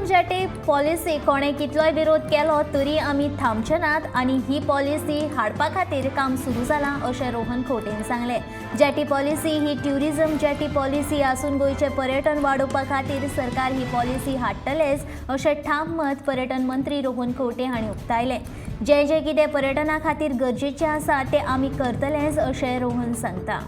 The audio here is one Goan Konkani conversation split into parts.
ट्युरिझम जेटी पॉलिसी कोणे कितलोय विरोध केलो तरी आमी थांबचे नात आनी ही पॉलिसी हाडपा खातीर काम सुरू जालां अशें रोहन खंवटेन सांगलें। जेटी पॉलिसी ही ट्युरिझम जेटी पॉलिसी आसून गोंयचें पर्यटन वाडोवपा खातीर सरकार ही पॉलिसी हाडटलेच अशें ठाम मत पर्यटन मंत्री रोहन खंवटे हांणी उक्तायलें। जे जे कितें पर्यटना खातीर गरजेचें आसा तें आमी करतलेच अशें रोहन सांगता।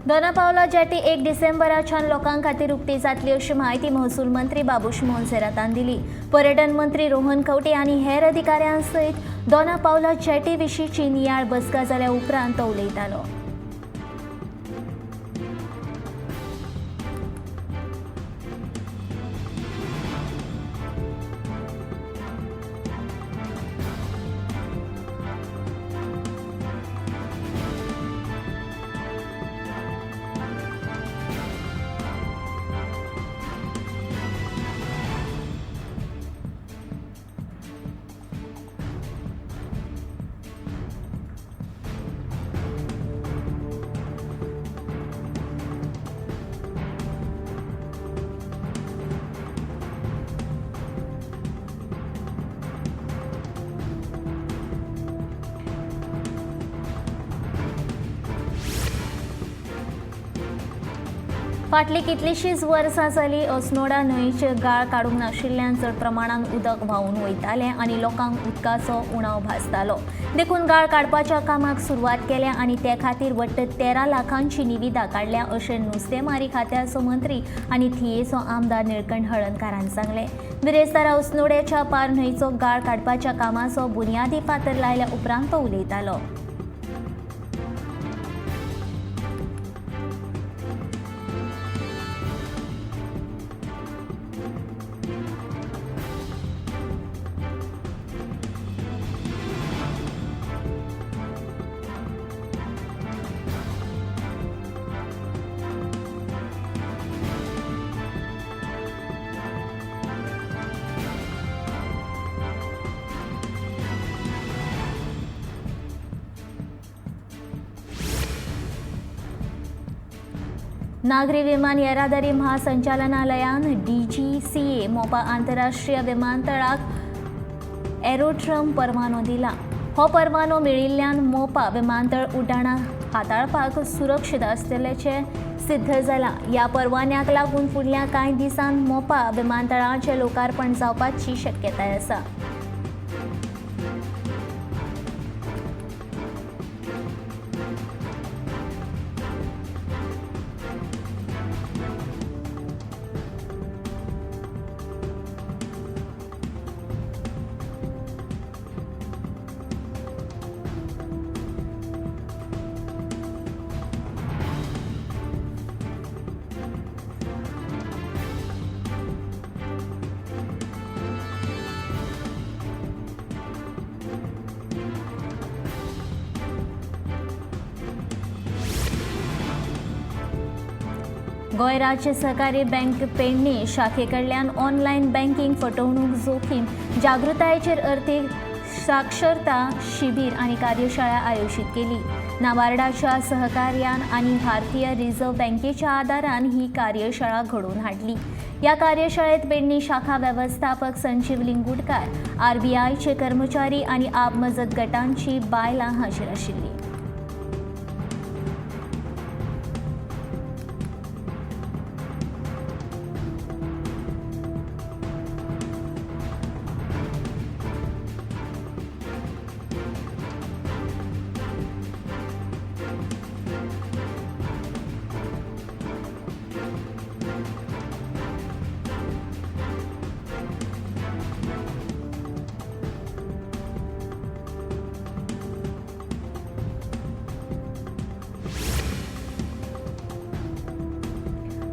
दोना पावला जेटी 1 डिसेंबराच्यान लोकां खातीर उक्ती जातली अशी म्हायती महसूल मंत्री बाबूश मोन्सेरातान दिली। पर्यटन मंत्री रोहन खंवटे आनी हेर अधिकाऱ्यां सयत दोना पावला जेटी विशींची नियाळ बसका जाल्या उपरांत तो उलयतालो। फाटलीं कितलींशींच वर्सां जालीं अस्नोडा न्हंयचे गाळ काडूंक नाशिल्ल्यान चड प्रमाणान उदक व्हांवून वयतालें आनी लोकांक उदकाचो उणाव भासतालो। देखून गाळ काडपाच्या कामाक सुरवात केल्या आनी ते खातीर वट्ट 13 लाखांची निविदा काडल्या अशें नुस्तेमारी खात्याचो मंत्री आनी थियेचो आमदार निळकंठ हळर्णकारान सांगलें। बिरेस्तारा अस्नोड्याच्या पार न्हंयचो गाळ काडपाच्या कामाचो बुन्यादी फातर लायल्या उपरांत तो उलयतालो। नागरी विमान येरादारी महासंचालनालयान DGCA Mopa आंतरराष्ट्रीय विमानतळाक एरोड्रम परवानो दिला। हो परवानो मेळिल्ल्यान मोपा विमानतळ उड्डाणां हाताळपाक सुरक्षीत आसतल्याचें सिद्ध जालां। ह्या परवान्याक लागून फुडल्या कांय दिसांत मोपा विमानतळाचें लोकार्पण जावपाची शक्यताय आसा। गोंय राज्य सहकारी बँक पेडणे शाखे कडल्यान ऑनलायन बँकिंग फटवणूक जोखीम जागृतायेचेर अर्थीक साक्षरता शिबीर आनी कार्यशाळा आयोजीत केली। नाबार्डाच्या सहकार्यान आनी भारतीय रिझर्व्ह बँकेच्या आदारान ही कार्यशाळा घडोवन हाडली। ह्या कार्यशाळेत पेडणे शाखा वेवस्थापक संजीव लिंगुडकार, RBIचे कर्मचारी आनी आप मजत गटांची बायलां हाजीर आशिल्ली।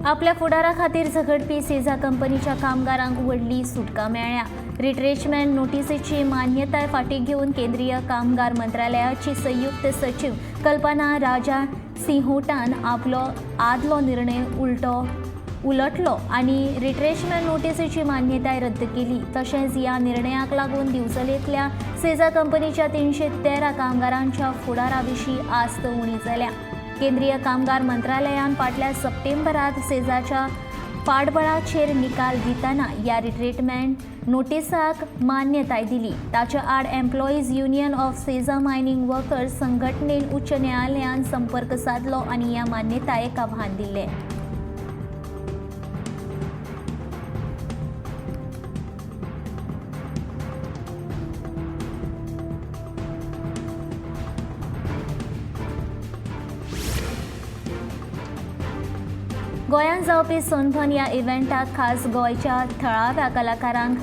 आपल्या फुडारा खातीर झगडपी सेझा कंपनीच्या कामगारांक व्हडली सुटका मेळ्ळ्या. रिट्रेचमेंट नोटीसीची मान्यताय फाटीं घेवन केंद्रीय कामगार मंत्रालयाची संयुक्त सचीव कल्पना राजा सिंहोटान आपलो आदलो निर्णय उलटलो आनी रिट्रेचमेंट नोटीसीची मान्यताय रद्द केली. तशेंच ह्या निर्णयाक लागून दिवचलेंतल्या सेझा कंपनीच्या 313 कामगारांच्या फुडारा विशीं आस्त उणी जाल्या. केंद्रीय कामगार मंत्रालयान फाटल्या सप्टेंबरात सेझाच्या फाटबळाचेर निकाल दितना ह्या रिट्रेटमेंट नोटिसाक मान्यताय दिली. ताच्या आड employees union of Seza mining workers संघटनेन उच्च न्यायालयान संपर्क सादलो आनी ह्या मान्यतायेक आव्हान दिलें. गोंयांत जावपी सनबर्न ह्या इव्हेंटाक खास गोंयच्या थळाव्या कलाकारांक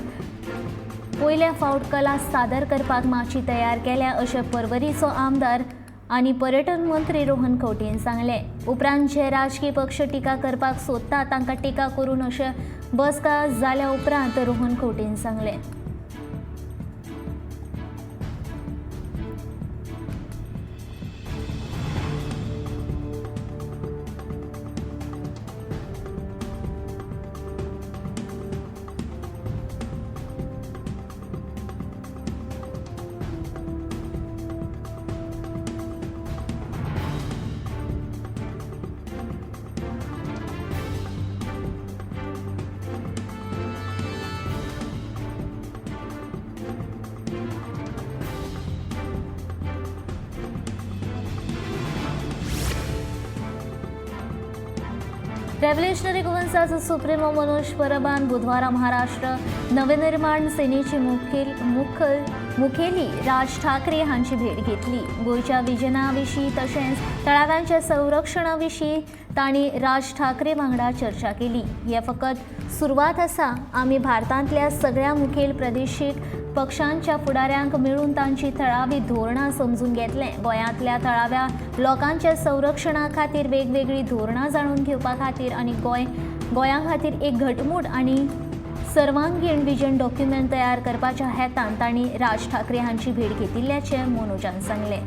पयल्या फावट कला सादर करपाक माची तयार केल्या अशें पर्वरीचो आमदार आनी पर्यटन मंत्री रोहन खंवटेन सांगलें. उपरांत जे राजकीय पक्ष टिका करपाक सोदता तांकां टिका करून अशें बसका जाल्या उपरांत रोहन खंवटेन सांगलें. रेव्होल्युशनरी गोवन्साचो सुप्रिमो मनोज परबान बुधवारा महाराष्ट्र नवनिर्माण सेनेचे मुखेली राज ठाकरे हांची भेट घेतली. गोंयच्या विजना विशीं तशेंच तळाव्यांच्या संरक्षणा विशीं तांणी राज ठाकरे वांगडा चर्चा केली. हे फकत सुरवात आसा. आमी भारतांतल्या सगळ्या मुखेल प्रादेशीक पक्षांच्या फुडाऱ्यांक मेळून तांची थळावी धोरणां समजून घेतलें. गोंयांतल्या थळाव्या लोकांच्या संरक्षणा खातीर वेगवेगळीं धोरणां जाणून घेवपा खातीर आनी गोंया खातीर एक घटमूट आनी सर्वांगीण विजन डॉक्युमेंट तयार करपाच्या हेतान तांणी राज ठाकरे हांची भेट घेतिल्ल्याचें मनोजान सांगलें.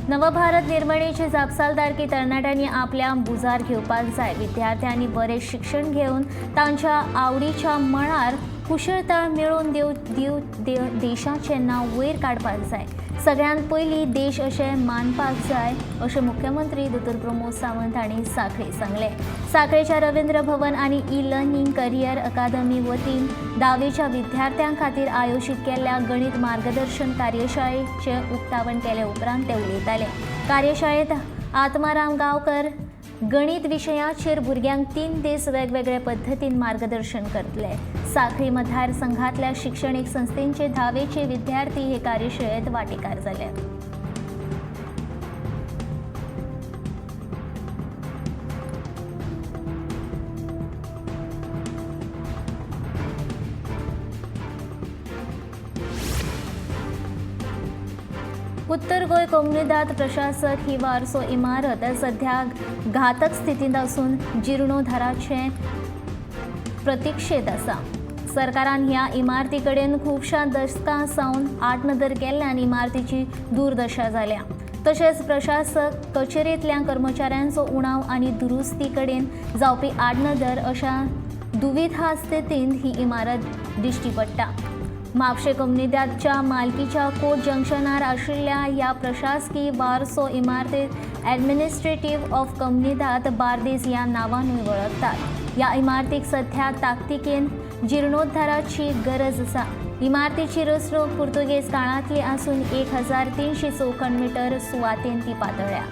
नवभारत निर्मणेची जापसालदारकी तरणाट्यांनी आपल्या बुजार घेवपाक जाय. विद्यार्थ्यांनी बरें शिक्षण घेवन तांच्या आवडीच्या मळार कुशळताय मेळोवन दिव देशाचें नांव वयर काडपाक जाय. सगळ्यांत पयलीं देश अशें मानपाक जाय अशें मुख्यमंत्री दोतोर प्रमोद सावंत हांणी सांखळे सांगलें. सांखळेच्या रवींद्र भवन आनी ई लर्निंग करियर अकादमी वतीन धावेच्या विद्यार्थ्यां खातीर आयोजीत केल्ल्या गणित मार्गदर्शन कार्यशाळेचें उक्तावण केले उपरांत ते उलयताले. कार्यशाळेंत आत्माराम गांवकर गणित विशयाचेर भुरग्यांक 3 दीस वेगवेगळे पद्दतीन मार्गदर्शन करतले. सांखळी मतदारसंघातल्या शिक्षणीक संस्थेंचे धावेचे विद्यार्थी हे कार्यशाळेत वांटेकार जाले. उत्तर गोंय कोमुनिदाद प्रशासक ही वारसो इमारत सध्या घातक स्थितींत आसून जिर्णोद्धाराचे प्रतिक्षेत आसा. सरकारान ह्या इमारती कडेन खुबश्या दशकां सावन आडनदर केल्ल्यान इमारतीची दुर्दशा जाल्या. तशेंच प्रशासक कचेरेंतल्या कर्मचाऱ्यांचो उणाव आनी दुरुस्ती कडेन जावपी आडनदर अशा दुविधा स्थितींत ही इमारत दिश्टी पडटा. म्हापशें कोमुनिदादच्या मालकीच्या कोर्ट जंक्शनार आशिल्ल्या ह्या प्रशासकीय वारसो इमारतीत ॲडमिनिस्ट्रेटीव ऑफ कोमुनिदाद बार्देस ह्या नांवानूय वळखतात. ह्या इमारतीक सध्या ताकतिकेन जिर्णोद्धाराची गरज आसा. इमारतीची रचणूक पुर्तुगेज काळांतली आसून 1300 चौखण मिटर सुवातेन ती पातळ्ळ्या.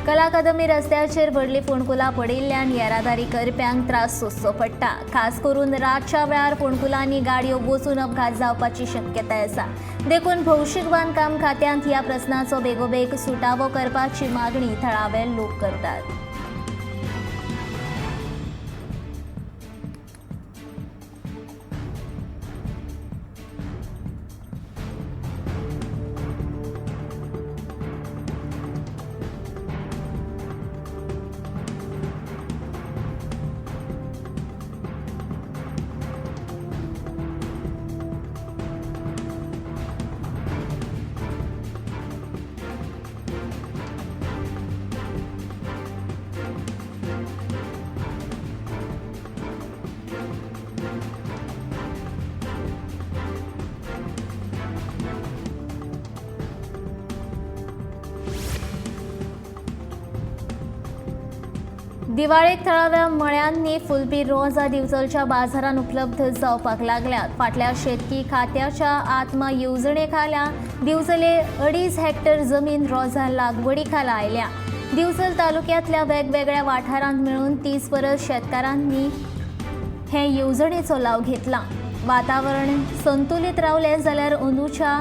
कला अकादमी रस्त्याचेर व्हडली फोंडकुलां पडिल्ल्यान येरादारी करप्यांक त्रास सोंसचो पडटा. खास करून रातच्या वेळार फोंडकुलांनी गाडयो वचून अपघात जावपाची शक्यताय आसा. देखून भौशीक बांदकाम खात्यांत ह्या प्रस्नाचो बेगोबेग सुटावो करपाची मागणी थळावे लोक करतात. दिवाळेक थळाव्या मळ्यांनी फुलपी रोजां दिवचलच्या बाजारांत उपलब्ध जावपाक लागल्यात. फाटल्या शेतकी खात्याच्या आत्मा येवजणे खाला दिवचले 2.5 हेक्टर जमीन रोजां लागवडी खाला आयल्या. दिवचल तालुक्यांतल्या वेगवेगळ्या वाठारांत मेळून 30 परस शेतकारांनी हे येवजणेचो लाव घेतला. वातावरण संतुलित रावलें जाल्यार अंदूच्या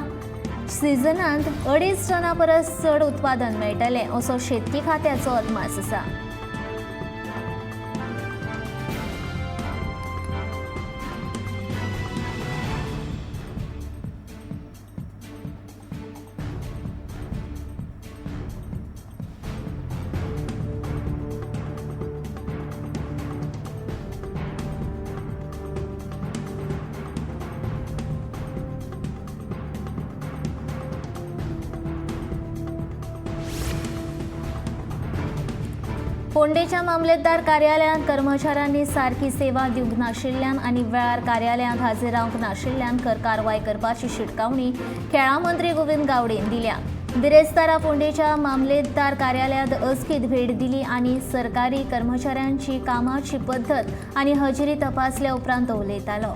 सिजनांत 2.5 टना परस चड उत्पादन मेळटलें असो शेतकी खात्याचो अदमास आसा. फोंडेच्या मामलेदार कार्यालयांत कर्मचाऱ्यांनी सारकी सेवा दिवंक नाशिल्ल्यान आनी वेळार कार्यालयांत हाजीर रावंक नाशिल्ल्यान खर कारवाय करपाची शिटकावणी खेळां मंत्री गोविंद गावडेन दिल्या. बिरेस्तारा फोंडेच्या मामलेदार कार्यालयांत अचकीत भेट दिली आनी सरकारी कर्मचाऱ्यांची कामाची पद्दत आनी हजेरी तपासल्या उपरांत उलयतालो.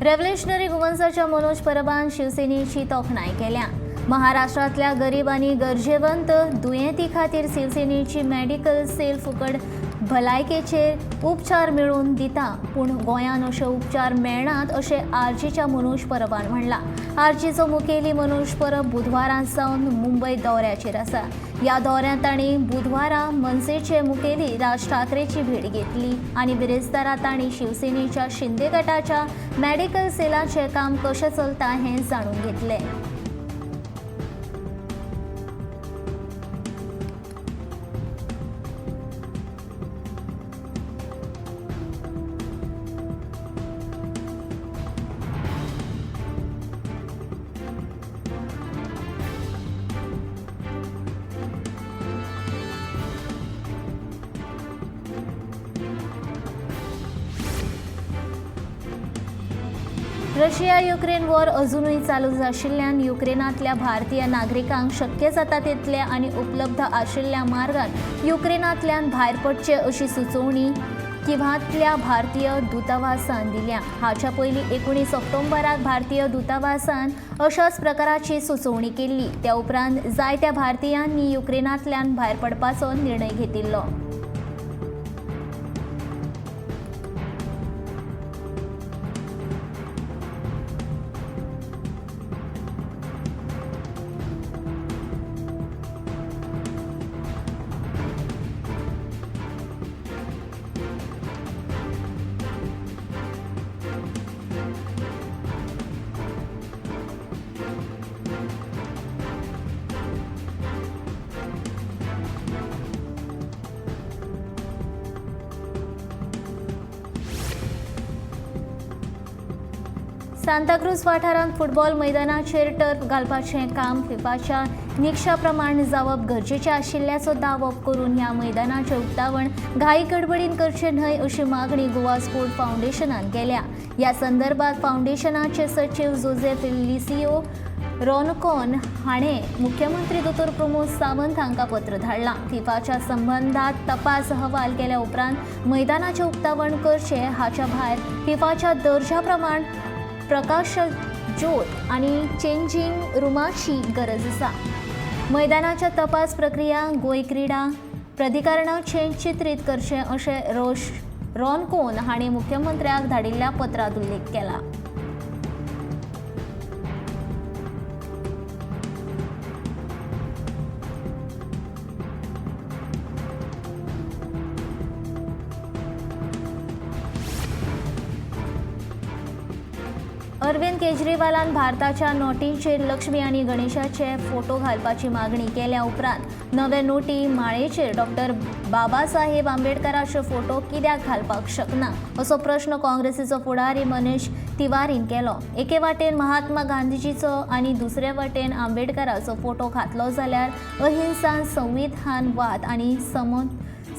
रेव्होल्युशनरी गोवन्साच्या मनोज परबान शिवसेनेची तोखणाय केल्या. महाराष्ट्रांतल्या गरीब आनी गरजेवंत दुयेंती खातीर शिवसेनेची मेडिकल सेल फुकट भलायकेचेर उपचार मेळोवन दिता, पूण गोंयांत अशे उपचार मेळनात अशें आरजीच्या मनोज परबान म्हणलां. आरजीचो मुखेली मनोज परब बुधवारा सावन मुंबय दौऱ्याचेर आसा. ह्या दौऱ्यांत तांणी बुधवारा मनसेचे मुखेली राज ठाकरेची भेट घेतली आनी बिरेस्तारा तांणी शिवसेनेच्या शिंदे गटाच्या मेडिकल सेलाचें काम कशें चलता हें जाणून घेतलें. रशिया युक्रेन वॉर अजुनूय चालू आशिल्ल्यान युक्रेनांतल्या भारतीय नागरिकांक शक्य जाता तितले आनी उपलब्ध आशिल्ल्या मार्गान युक्रेनांतल्यान भायर पडचे अशी सुचोवणी किवांतल्या भारतीय दूतावासान दिल्या. हाच्या पयलीं 19 ऑक्टोबराक भारतीय दूतावासान अशाच प्रकाराची सुचोवणी केल्ली. त्या उपरांत जायत्या भारतीयांनी युक्रेनांतल्यान भायर पडपाचो निर्णय घेतिल्लो. सांताक्रूज वाठारांत फुटबॉल मैदानाचेर टर्फ घालपाचें काम फिफाच्या निकशा प्रमाण जावप गरजेचें आशिल्ल्याचो दावो करून ह्या मैदानाचें उक्तावण घाई गडबडीन करचें न्हय अशी मागणी गोवा स्पोर्ट फावंडेशनान केल्या. ह्या संदर्भात फावंडेशनाचे सचीव जोसेफ लिसियो रोनकोन हाणें मुख्यमंत्री दोतोर प्रमोद सावंत हांकां पत्र धाडलां. फिफाच्या संबंदांत तपास अहवाल केल्या उपरांत मैदानाचें उक्तावण करचें. हाच्या भायर फिफाच्या दर्जा प्रमाण प्रकाश ज्योत आनी चेंजींग रुमाची गरज आसा. मैदानाच्या तपास प्रक्रिया गोंय क्रीडा प्राधिकरणाचें चित्रीत करचें अशें रोनकोन हांणी मुख्यमंत्र्याक धाडिल्ल्या पत्रांत उल्लेख केला. अरविंद केजरीवालान भारताच्या नोटींचेर लक्ष्मी आनी गणेशाचे फोटो घालपाची मागणी केल्या उपरांत नवे नोटी माळेचेर डॉक्टर बाबासाहेब आंबेडकराचे फोटो कित्याक घालपाक शकना असो प्रश्न काँग्रेसीचो फुडारी मनीष तिवारीन केलो. एके वाटेन महात्मा गांधीजीचो आनी दुसरे वाटेन आंबेडकराचो फोटो घातलो जाल्यार अहिंसा, संविधानवाद आनी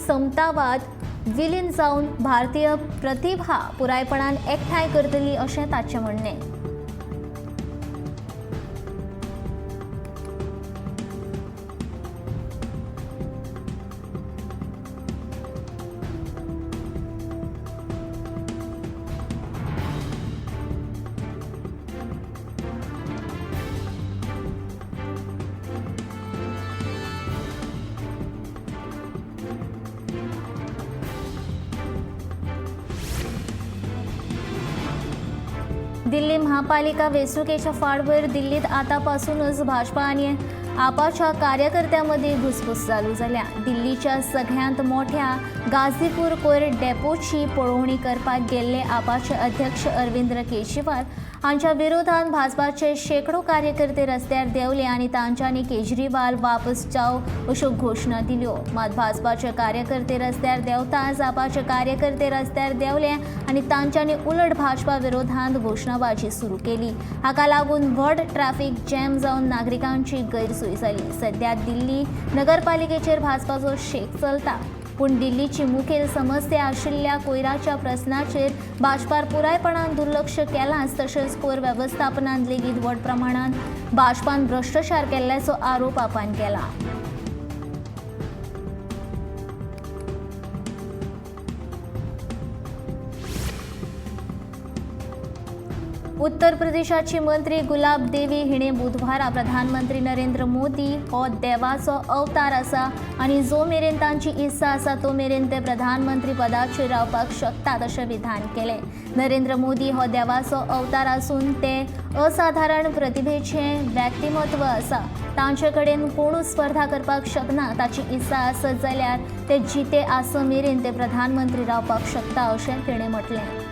समतावाद विलीन जावन भारतीय प्रतिभा पुरायपणान एकठांय करतली अशें ताचें म्हणणें. दिल्ली महापालिका वेंचणुकेच्या फाटभूंयेर दिल्लीत आतांपासूनच भाजपा आनी आपाच्या कार्यकर्त्यांमदीं घुसपूस चालू जाल्या. दिल्लीच्या सगळ्यांत मोठ्या गाझीपूर कोयर डेपोची पळोवणी करपाक गेल्ले आपाचे अध्यक्ष अरविंद केजरीवाल हांच्या विरोधात भाजपाचे शेकडो कार्यकर्ते रस्त्यार देंवले आनी तांच्यांनी केजरीवाल वापस जाव अश्यो घोशणा दिल्यो. मात भाजपाचे कार्यकर्ते रस्त्यार देंवताच आपाचे कार्यकर्ते रस्त्यार देंवले आनी तांच्यांनी उलट भाजपा विरोधांत घोशणाबाजी सुरू केली. हाका लागून व्हड ट्रॅफिक जॅम जावन नागरिकांची गैरसोय जाली. सध्या दिल्ली नगरपालिकेचेर भाजपाचो शेक चलता, पूण दिल्लीची मुखेल समस्या आशिल्ल्या कोयराच्या प्रस्नाचेर भाजपार पुरायपणान दुर्लक्ष केलांच, तशेंच कोयर वेवस्थापनांत लेगीत व्हड प्रमाणांत भाजपान भ्रश्टाचार केल्ल्याचो आरोप आपान केला. उत्तर प्रदेशाची मंत्री गुलाब देवी हिणे बुधवारा प्रधानमंत्री नरेंद्र मोदी हो देवाचो अवतार आसा आनी जो मेरेन तांची इत्सा आसा तो मेरेन ते प्रधानमंत्री पदाचेर रावपाक शकतात अशें विधान केलें. नरेंद्र मोदी हो देवाचो अवतार आसून ते असाधारण प्रतिभेचें व्यक्तिमत्व आसा. तांचे कडेन कोणूच स्पर्धा करपाक शकना. ताची इत्सा आसत जाल्यार ते जिते आस मेरेन ते प्रधानमंत्री रावपाक शकता अशें तिणें म्हटलें.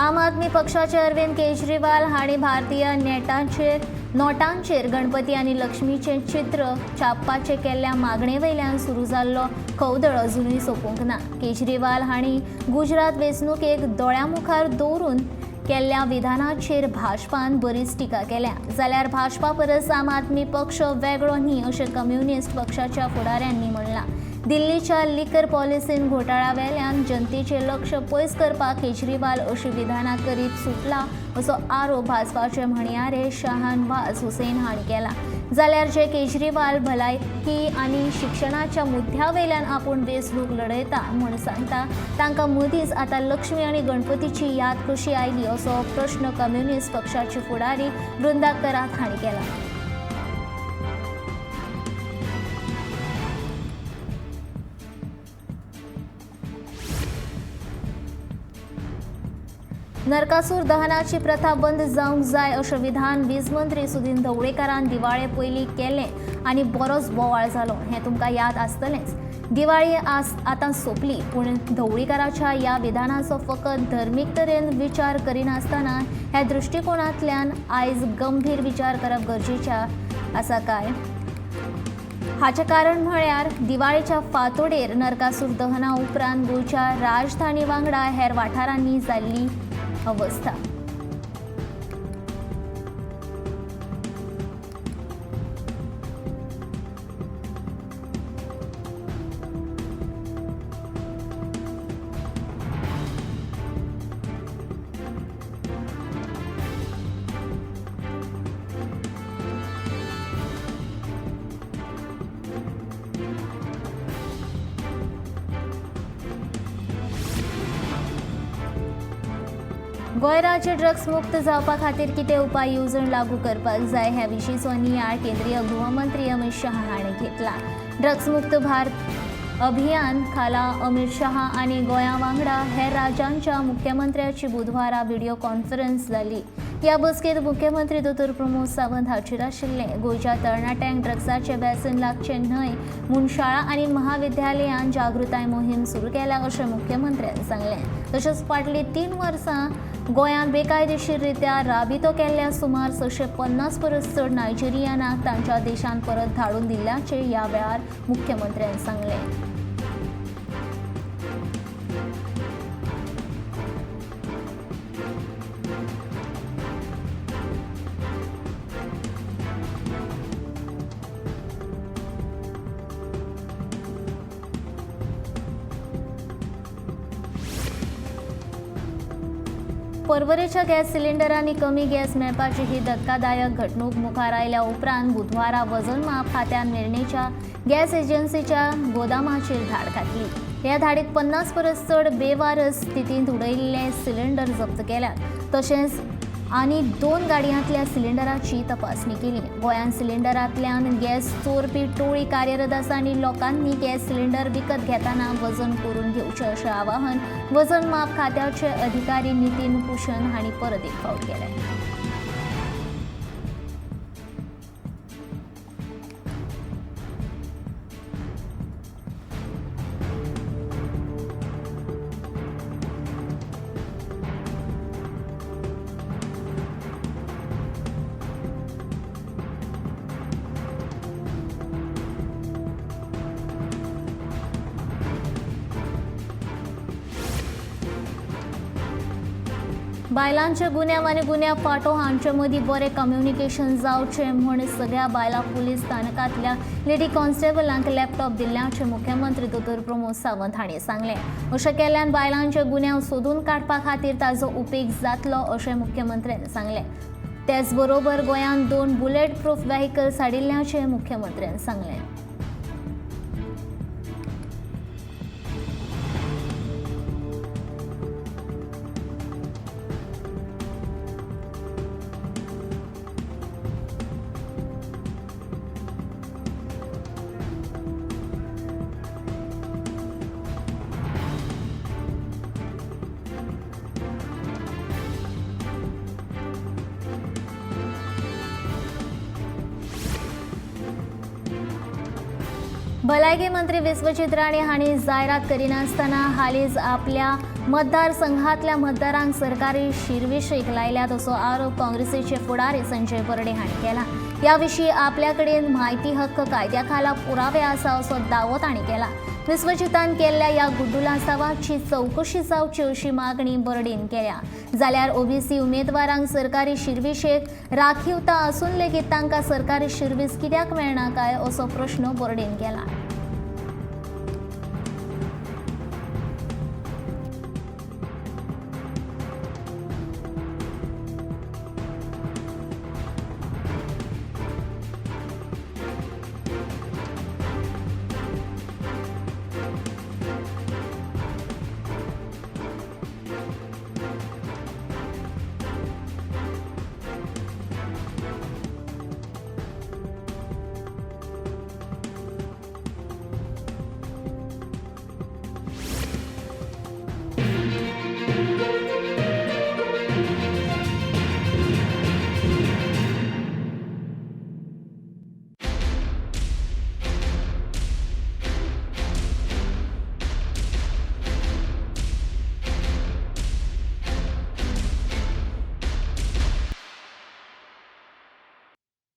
आम आदमी पक्षाचे अरविंद केजरीवाल हांणी भारतीय नोटांचेर गणपती आनी लक्ष्मीचें चित्र छापपाचें केल्ल्या मागणे वयल्यान सुरू जाल्लो खवदळ अजुनूय सोंपूंक ना. केजरीवाल हांणी गुजरात वेंचणुकेक दोळ्यां मुखार दवरून केल्ल्या विधानाचेर भाजपान बरीच टिका केल्या. जाल्यार भाजपा परस आम आदमी पक्ष वेगळो न्ही अशें कम्युनिस्ट पक्षाच्या फुडाऱ्यांनी म्हणलां. दिल्लीच्या लिकर पॉलिसीन घोटाळ्या वेल्यान जनतेचें लक्ष पयस करपाक केजरीवाल अशी विधानां करीत सुटला असो आरोप भाजपाचे म्हणयारे शाहनवाज हुसेन हांणी केला. जाल्यार जे केजरीवाल भलायकी आनी शिक्षणाच्या मुद्द्या वयल्यान आपूण वेंचणूक लढयता म्हूण सांगता तांकां मदींच आतां लक्ष्मी आनी गणपतीची याद कशी आयली असो प्रश्न कम्युनिस्ट पक्षाचे फुडारी वृंदा करात हांणी केला. नरकासूर दहनाची प्रथा बंद जावंक जाय अशें विधान वीज मंत्री सुदिन ढवळीकारान दिवाळे पयलीं केलें आनी बरोच बोवाळ जालो हें तुमकां याद आसतलेंच। दिवाळी आज आतां सोंपली, पूण ढवळीकाराच्या ह्या विधानाचो फकत धर्मीक तरेन विचार करिनासतना ह्या दृश्टिकोणांतल्यान आयज गंभीर विचार करप गरजेचें आसा काय? हाचें कारण म्हळ्यार दिवाळेच्या फांतोडेर नरकासूर दहना उपरांत गोंयच्या राजधानी वांगडा हेर वाठारांनी जाल्ली अवस्था। गोंय राज्य ड्रग्स मुक्त जावपा खातीर कितें उपाय येवजण लागू करपाक जाय ह्या विशींचो नियाळ केंद्रीय गृहमंत्री अमित शहा हांणी घेतला। ड्रग्स मुक्त भारत अभियान खाला अमित शहा आनी गोंया वांगडा हेर राज्यांच्या मुख्यमंत्र्याची बुधवारा व्हिडिओ कॉन्फरन्स जाली। ह्या बसकेंत मुख्यमंत्री दोतोर प्रमोद सावंत हाजीर आशिल्ले। गोंयच्या तरणाट्यांक ड्रग्साचें व्यसन लागचें न्हय म्हूण शाळा आनी महाविद्यालयान जागृताय मोहीम सुरू केल्या अशें मुख्यमंत्र्यान सांगलें। तशेंच फाटलीं 3 वर्सां गोंयांत बेकायदेशीर रित्या राबितो केल्ल्या सुमार 650 परस चड नायजेरियनांक तांच्या देशांत परत धाडून दिल्ल्याचें ह्या वेळार मुख्यमंत्र्यान सांगलें। पर्वरेच्या गॅस सिलिंडरांनी कमी गॅस मेळपाची ही धक्कादायक घडणूक मुखार आयल्या उपरांत बुधवारा वजन माप खात्यान वेर्णेच्या गॅस एजन्सीच्या गोदामाचेर धाड घातली। ह्या धाडीत 50 परस चड बेवारस स्थितींत उडयिल्ले सिलिंडर जप्त केल्यात। तशेंच आनी 2 गाडयांतल्या सिलिंडराची तपासणी केली। गोंयांत सिलिंडरांतल्यान गॅस चोरपी टोळी कार्यरत आसा आनी लोकांनी गॅस सिलिंडर विकत घेतना वजन करून घेवचें अशें आवाहन वजन माप खात्याचे अधिकारी नितीन भूषण हांणी परत एक फावट केलें। बायलांचे गुन्यांव आनी गुन्यांव फांटो हांचे मदीं बरें कम्युनिकेशन जावचें म्हूण सगळ्या बायलां पुलीस स्थानकांतल्या लेडी कॉन्स्टेबलांक लॅपटॉप दिल्ल्याचें मुख्यमंत्री दोतोर प्रमोद सावंत हांणी सांगलें। अशें केल्ल्यान बायलांचे गुन्यांव सोदून काडपा खातीर ताजो उपेग जातलो अशें मुख्यमंत्र्यान सांगलें। त्याच बरोबर गोंयांत 2 बुलेट प्रूफ व्हेकल्स हाडिल्ल्याचें मुख्यमंत्र्यान सांगलें। भलायकी मंत्री विश्वजीत राणे हांणी जायरात करिनासतना हालींच आपल्या मतदारसंघातल्या मतदारांक सरकारी शिरविशेक लायल्यात असो आरोप काँग्रेसीचे फुडारी संजय बर्डे हांणी केला। ह्या विशीं आपल्या कडेन म्हायती हक्क कायद्या खाला पुरावे आसा असो दावो तांणी केला। विश्वजितान केल्ल्या ह्या गुड्डुलासावाची चवकशी जावची अशी मागणी बर्डेन केल्या। जाल्यार ओबीसी उमेदवारांक सरकारी शिरविशेक राखीवता आसून लेगीत तांकां सरकारी शिरवीस कित्याक मेळना काय असो प्रश्न बर्डेन केला।